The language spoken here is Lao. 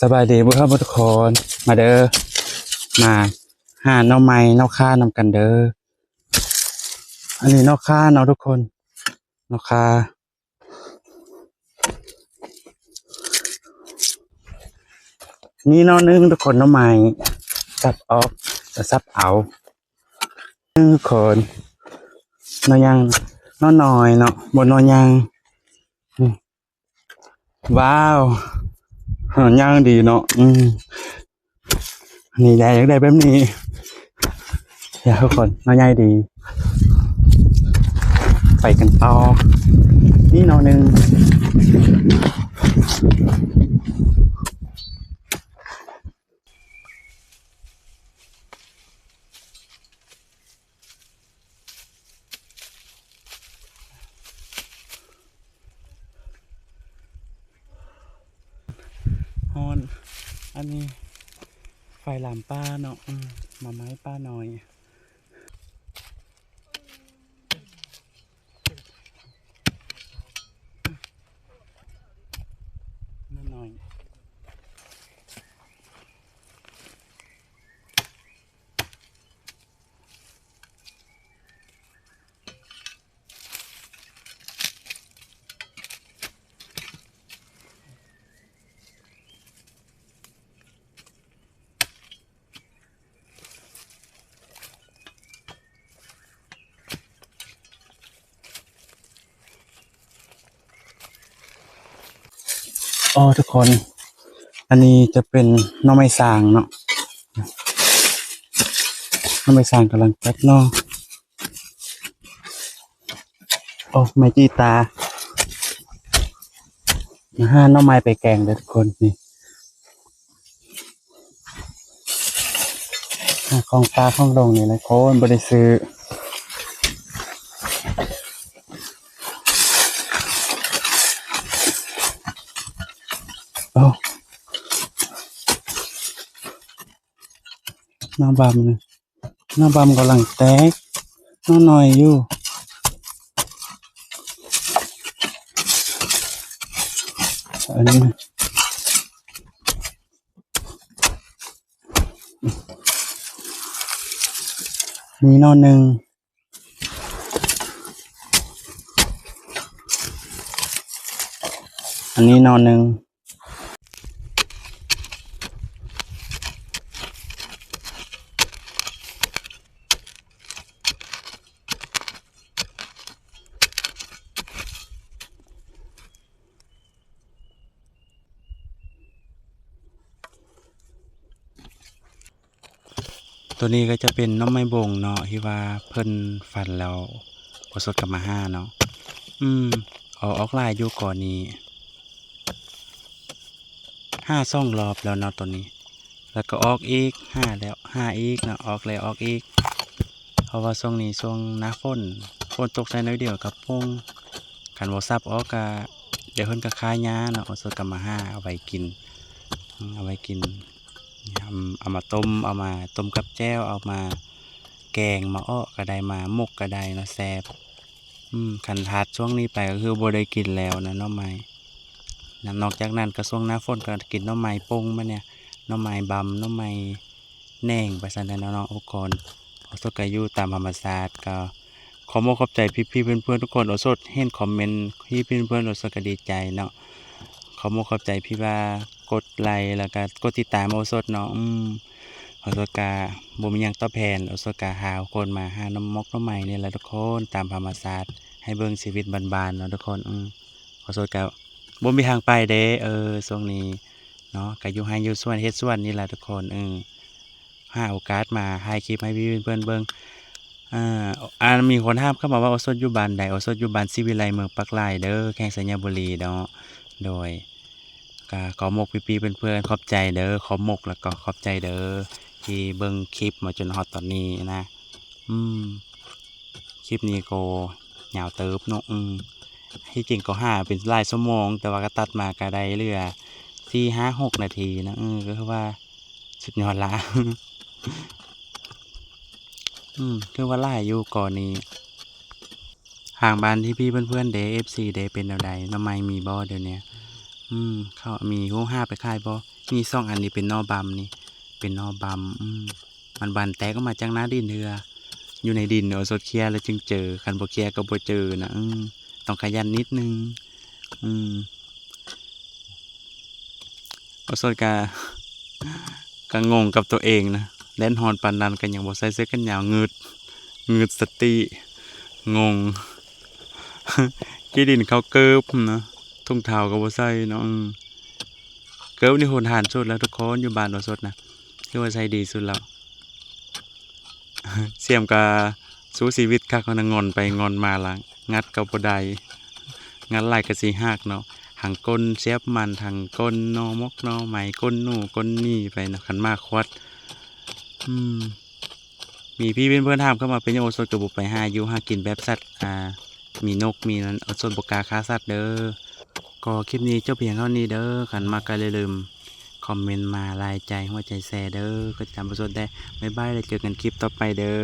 ສະບາຍດີເບິດທຸກຄົນ ມາເດີ ມາຫາໜໍ່ໄມ້ໜໍ່ຂ່ານຳກັນເດີ. ອັນນີ້ໜໍ່ຂ່າເນາະທຸກຄົນ ໜໍ່ຂ່າ ນີ້ໜໍ່ໜຶ່ງທຸກຄົນ ໜໍ່ໄມ້ສັບອອກ ກະສັບເອົາ ທຸກຄົນ ໜໍ່ຍັງ ໜໍ່ນ້ອຍເນາະ ບໍ່ໜໍ່ຍັງ ອືມ ວ້າວ ຍ່າງດີເນາະ ອືມ ນີ້ແຫຼະ ຢາກໄດ້ແບບນີ້ ເດີທຸກຄົນ ໜໍ່ໃຫຍ່ດີ ໄປກັນຕໍ່ ນີ້ໜໍ່ໜຶ່ງ. ຮ້ອນ ອັນນີ້ໄຟລາມປ່າເນາະ ອືມ ໝໍ່ໄມ້ປ່ານ້ອຍ ໜ້ອຍ. ອໍ ທຸກຄົນ ອັນນີ້ຈະເປັນໜໍ່ໄມ້ສ້າງເນາະ ໜໍ່ໄມ້ສ້າງກຳລັງຕັດໜໍ່. ໂອ້ ໄມ້ຈີ່ຕາ ມາຫາໜໍ່ໄມ້ໄປແກງເດີທຸກຄົນ ນີ້ ຫາຂອງປ່າຂອງດົງນີ້ແຫຼະຄົນ ບໍ່ໄດ້ຊື້. ໂອ້ ໜໍ່ບຳນີ້ ໜໍ່ບຳກຳລັງແຕກ ໜໍ່ນ້ອຍຢູ່ ອັນນີ້ ນີ້ໜໍ່ໜຶ່ງ ອັນນີ້ໜໍ່ໜຶ່ງ. ໂຕນີ້ກໍຈະເປັນໜໍ່ໄມ້ບົງເນາະ ທີ່ວ່າເພິ່ນຝັນແລ້ວ ໂອສົດກໍມາຫາເນາະ ອືມ ອອກ ອອກຫຼາຍຢູ່ ກໍນີ້ ຫາສອງລອບແລ້ວເນາະໂຕນີ້ ແລ້ວກໍອອກອີກ ຫາແລ້ວຫາອີກເນາະ ອອກແລ້ວອອກອີກ ເພາະວ່າຊ່ວງນີ້ຊ່ວງໜ້າຝົນ ຝົນຕົກໃສ່ໜ້ອຍດຽວກໍໂປ່ງ ຄັນບໍ່ສັບອອກກໍ ດຽວເພິ່ນກໍຄາຍາເນາະ ໂອສົດກໍມາຫາເອົາໄວ້ກິນ ເອົາໄວ້ກິນ ເອົາມາຕົ້ມ ເອົາມາຕົ້ມກັບແຈ່ວ ເອົາມາແກງ ມາເອາະກໍໄດ້ ມາໝົກກໍໄດ້ເນາະ ແຊບ ອືມ ຄັນຂາດຊ່ວງນີ້ໄປກໍຄືບໍ່ໄດ້ກິນແລ້ວນະ ໜໍ່ໄມ້ ນອກຈາກນັ້ນກໍຊ່ວງໜ້າຝົນກໍກິນໜໍ່ໄມ້ປົງ ບາດນີ້ ໜໍ່ໄມ້ບຳ ໜໍ່ໄມ້ ແໜງໄປຊັ້ນແຫຼະເນາະ ອາ ໂອ ໂອສົດກໍຢູ່ຕາມທຳມະຊາດ ກໍຂອບອົກຂອບໃຈພີ່ໆເພື່ອນໆທຸກຄົນ ໂອສົດເຫັນຄອມເມັນ ພີ່ໆເພື່ອນໆ ໂອສົດກໍດີໃຈເນາະ ຂອບອົກຂອບໃຈທີ່ວ່າກົດໄລ ແລ້ວກໍກົດຕິດຕາມໂອສົດເນາະ ອືມ ໂອສົດກໍບໍ່ມີຫຍັງຕອບແທນ ໂອສົດກໍຫາຄົນມາຫາໜໍ່ໝົກໜໍ່ໄມ້ນີ້ແຫຼະທຸກຄົນ ຕາມທຳມະຊາດ ໃຫ້ເບິ່ງຊີວິດບ້ານໆເນາະທຸກຄົນ ອືມ ໂອສົດກໍ ບໍ່ມີທາງໄປເດ້ ເອີ ຊ່ວງນີ້ເນາະ ກະຢູ່ໄຮ່ຢູ່ສວນ ເຮັດສວນນີ້ແຫຼະທຸກຄົນ ເອີ ຫາໂອກາດມາຖ່າຍຄລິບໃຫ້ພີ່ເພື່ອນເບິ່ງ ເອີ ອັນ ມີຄົນຖາມເຂົ້າມາວ່າ ໂອສົດຢູ່ບ້ານໃດ? ໂອສົດຢູ່ບ້ານສີວິໄລ ເມືອງປາກລາຍເດີ ແຂວງໄຊຍະບູລີເນາະ ໂດຍ ກະຂໍໝົກພີ່ໆເພື່ອນໆ ຂອບໃຈເດີ ຂໍໝົກ ແລ້ວກໍຂອບໃຈເດີ ທີ່ເບິ່ງຄລິບມາຈົນຮອດຕອນນີ້ນະ ອືມ ຄລິບນີ້ກໍຍາວເຕີບເນາະ ອືມ ທີ່ຈິງກໍຫາເປັນຫຼາຍຊົ່ວໂມງ ແຕ່ວ່າກໍຕັດມາກໍໄດ້ເຫຼືອສີ່ ຫ້າ ຫົກນາທີນະ ເອີ ກໍຄືວ່າສຸດຍອດລະ ອືມ ຄືວ່າຫຼາຍຢູ່ກໍນີ້ ທາງບ້ານພີ່ໆເພື່ອນໆເດ້ ເອັຟຊີເດ້ ເປັນແນວໃດ? ໜໍ່ໄມ້ມີບໍ່ດຽວນີ້? ອືມ ເຂົາມີຮູ້ຫາໄປຂາຍບໍ່? ນີ້ສອງອັນນີ້ເປັນໜໍ່ບຳນີ້ ເປັນໜໍ່ບຳ ອືມ ມັນບານແຕກອອກມາຈາກໜ້າດິນເທື່ອ ຢູ່ໃນດິນ ໂອສົດເຄຍແລ້ວຈຶ່ງເຈີ ຄັນບໍ່ເຄຍກໍບໍ່ເຈີນະ ອືມ ຕ້ອງຂະຫຍັນນິດໜຶ່ງ ອືມ ໂອສົດກະ ກະງົງກັບໂຕເອງນະ ແດດຮ້ອນປານນັ້ນກໍຍັງບໍ່ໃສ່ເສື້ອແຂນຍາວ ງຶດ ງຶດສະຕິ ງົງ ຂີ້ດິນເຂົ້າເກີບນະ ຖົງເທົ້າກໍບໍ່ໃສ່ເນາະ ອືມ ເກີບນີ້ໂຫດຮ້າຍສຸດແລ້ວທຸກຄົນ ຢູ່ບ້ານໂອສົດນະ ຖືວ່າໃສ່ດີສຸດແລ້ວ ສຽມກະສູ້ຊີວິດຄັກຫັ້ນນະ ງ່ອນໄປງ່ອນມາລະ ງັດກໍບໍ່ໄດ້ ງັດຫຼາຍກໍຊິຫັກເນາະ ທັງກົ້ນສຽບມັນ ທັງກົ້ນໜໍ່ໝົກໜໍ່ໄມ້ ກົ້ນໜູ ກົ້ນໝີໄປເນາະ ຄັນໝາຂວັດ ອືມ ມີພີ່ເພື່ອນໆຖາມເຂົ້າມາ ເປັນຫຍັງໂອສົດກໍບໍ່ໄປຫາຢູ່ຫາກິນແບບສັດ ອ່າ ມີນົກມີນັ້ນ ໂອສົດບໍ່ກ້າຂ້າສັດເດີ. ກໍຄລິບນີ້ຈົບພຽງເທົ່ານີ້ເດີ ຄັນມັກກໍຢ່າລືມຄອມເມັນມາ ຫຼາຍໃຈ ຫົວໃຈແຊເດີ ກົດຕິດຕາມໂອສົດແດ່ ບາຍບາຍ ແລ້ວເຈີກັນຄລິບຕໍ່ໄປເດີ.